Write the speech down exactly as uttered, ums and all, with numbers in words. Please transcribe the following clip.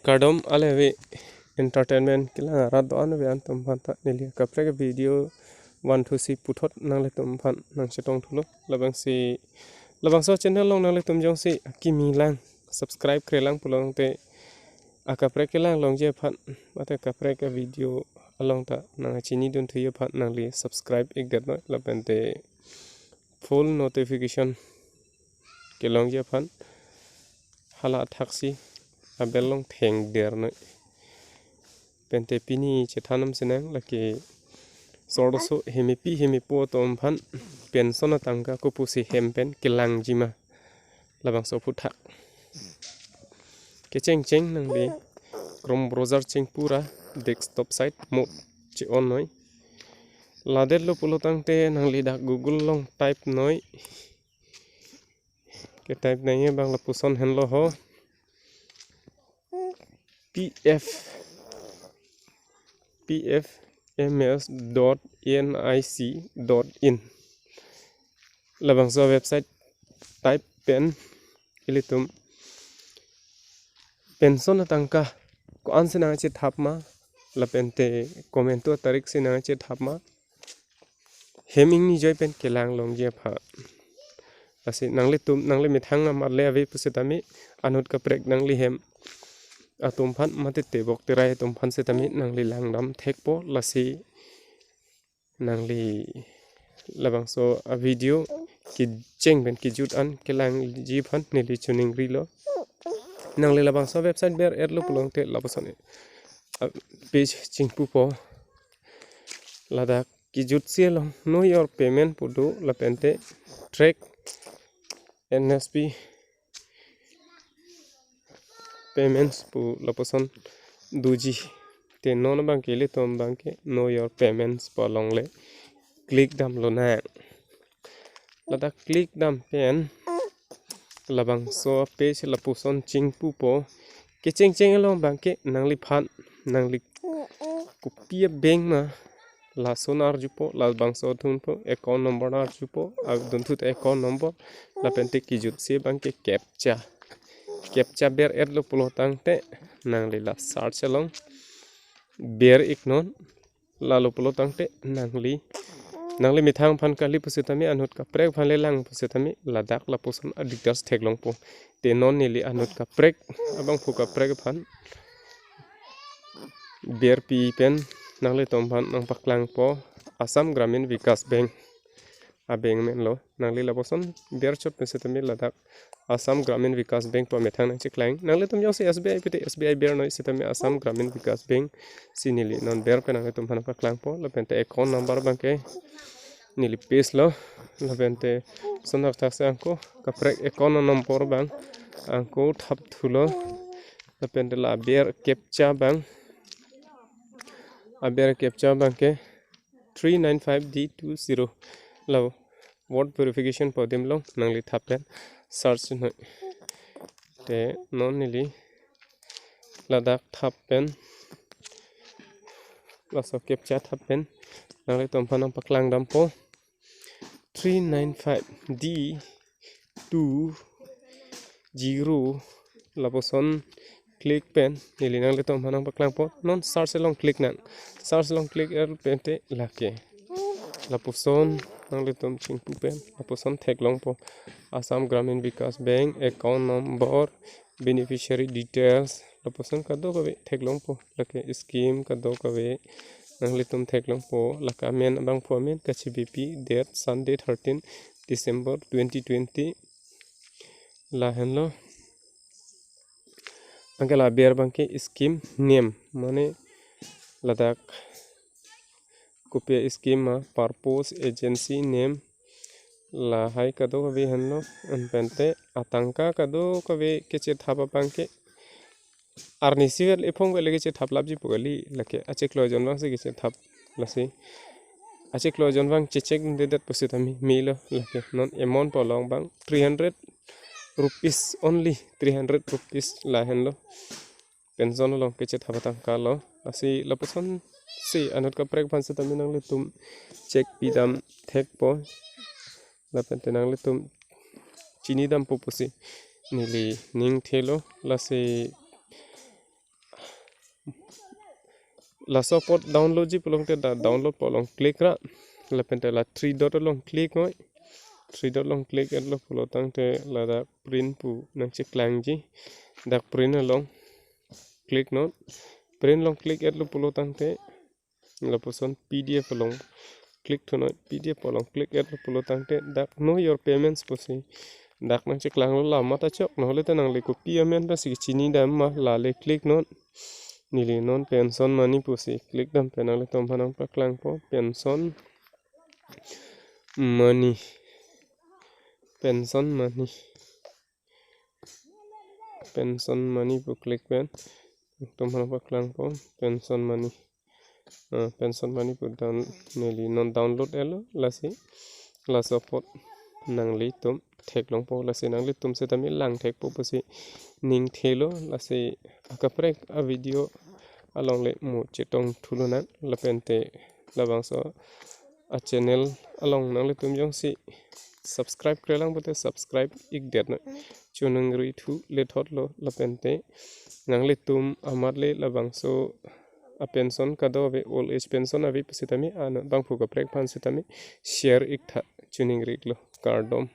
Kardom ale ave entertainment kelang arat do-an ave antum aphan ta neli kaprek video one two si puthot nanglitum aphan nangchetong thulo. Labangsi, labangso channel along nanglitum jongsi akimi lang, subscribe kre lang pulote akaprek kelang longji aphan mate kaprek video along ta nangchinidun thuji aphan nangli subscribe ik det noi lapente full notification kelongji aphan hala athaksi abell along thengder noi. Pente pini chethan nangsinang lake sordoso hemepi hemepo atum aphan pension atangka kopusi hem pen kelangji ma, labangso aphuthak. Kechengcheng nangli Chrome browser chengpu ra desktop site mode che-on noi. Ladetlo pulo tangte nangli dak Google along type noi. Ke type nangji abang lapuson henlo ho. P F, P F M S dot N I C dot in. Labangso website type pen ilitum pension atangka ko-ansi nangchethap ma lapente komantu atarik si nangchethap ma, hem ingni joi pen kelang longji aphan. Lasi nanglitum, nangli methang amat le ave pusitame anut kaprek nangli hem atum aphan mate tebok terai atum aphan sitame nangli langdam thekpo. Lasi nangli labangso a video kecheng pen kejut an kelangji aphan neli choningrilo. Nangli labangso website ber-etlo pulote lapuson a page chingpupo. Ladak kejutsi along know your payment pu do lapente track N S P payments pu lapuson doji. Te non abangke ilitum abangke know your payments pu along le click damlonang. Ladak click dam pen labangso page lapuson chingpupo. Kechengcheng along abangke nangliphan, nangli kopi a bank ma, lason arjupo, labangso dunpo, account number arjupo, adunthu ta account number, lapente kejutsi abangke captcha. Captcha ber-etlo pulo tangte nangli la search along ber-iknon. Lalo pulo tangte nangli, nangli methang aphan kali pusitame anut kaprek aphan le lang pusitame ladak lapuson a details theklongpo. Te non neli anut kaprek abangphu kaprek aphan berpi pen nanglitum aphan nangpaklangpo, Assam Gramin Vikash Bank a bank menlo. Nangli lapuson berchot pusitame ladak Assam Gramin Vikash Bank pu amethang nangcheklang. Nanglitum jongsi S B I pute S B I ber noi sitame Assam Gramin Vikash Bank si neli non ber pen nanglitum aphan paklangpo. Lapente account number abangke neli paste lo. Lapente sonak thak si angko kaprek account number abang angko thap thulo. Lapente la aber captcha abang, aber captcha abangke three nine five D two zero. La voter verification pu adim along nangli thap pen search noi. Te non neli ladak thap pen, laso captcha thap pen nanglitum aphan nangpaklang dampo, three nine five D two zero. Lapuson click pen neli nanglitum aphan nangpaklangpo. Non search along click nang. Search along click-et pente lake lapuson nanglitum chingpu pen lapuson theklongpo, Assam Gramin Vikash Bank, account number, beneficiary details, lapuson kadokave theklongpo. Lake scheme kadokave nanglitum theklongpo. Lake amen abangphu amen kachebipi, date Sunday thirteen December twenty twenty. Lahenlo. Anke la aber abangke scheme name, mane ladak kopi scheme ma, purpose, agency name, lahai kadokave henlo. Anpente atangka kadokave kechethap abangke arnisi vel ephong vel kechethap lapji pu kali, lake achiklo ajon abangsi kechethap. Lasi achiklo ajon abang chechek dundedet pusitame melo. Lake non amount pu along abang three hundred rupees only, three hundred rupees lahenlo. Pension along kechethap atangka lo. Lasi lapusonsi anut kaprek aphan sitame nanglitum chekpi dam thekpo. Lapente nanglitum chini dampo pusi neli ning thelo. Lasi Laso apot download ji pulote dak download pu along click ra. Lapen te la three dot along click noi. Three dot along click etlo pulo tangte ladak print pu nangcheklangji. Dak print along click non. Print along click etlo pulo tangte lapuson P D F along click thu noi. P D F along click etlo pulo tangte dak know your payments pusi dak nangcheklanglo, la mata chok, nahole ta nangli kopi amen ta si chini dam ma, lale click non. Neli non pension money pusi click dam pen nanglitum aphan nangpaklangpo, pension money. Pension money. Pension money pu click pen nanglitum aphan nangpaklangpo, pension money. Ah, pension money pu down, neli non download etlo, lasi laso apot nanglitum theklongpo, lasi nanglitum setame langthekpo pusi ningthelo, lasi akaprek avideo along le mo chetong thulonang. Lapen te labangso achannel along nanglitum jongsi subscribe krelang pute subscribe ikdet noi. Choningri thu lethotlo, lapen te nanglitum amat le labangso apension kadokave, old age pension ave pusitame, ano bangphu kaprek aphan sitame share iktha, choningri iklo, kardom.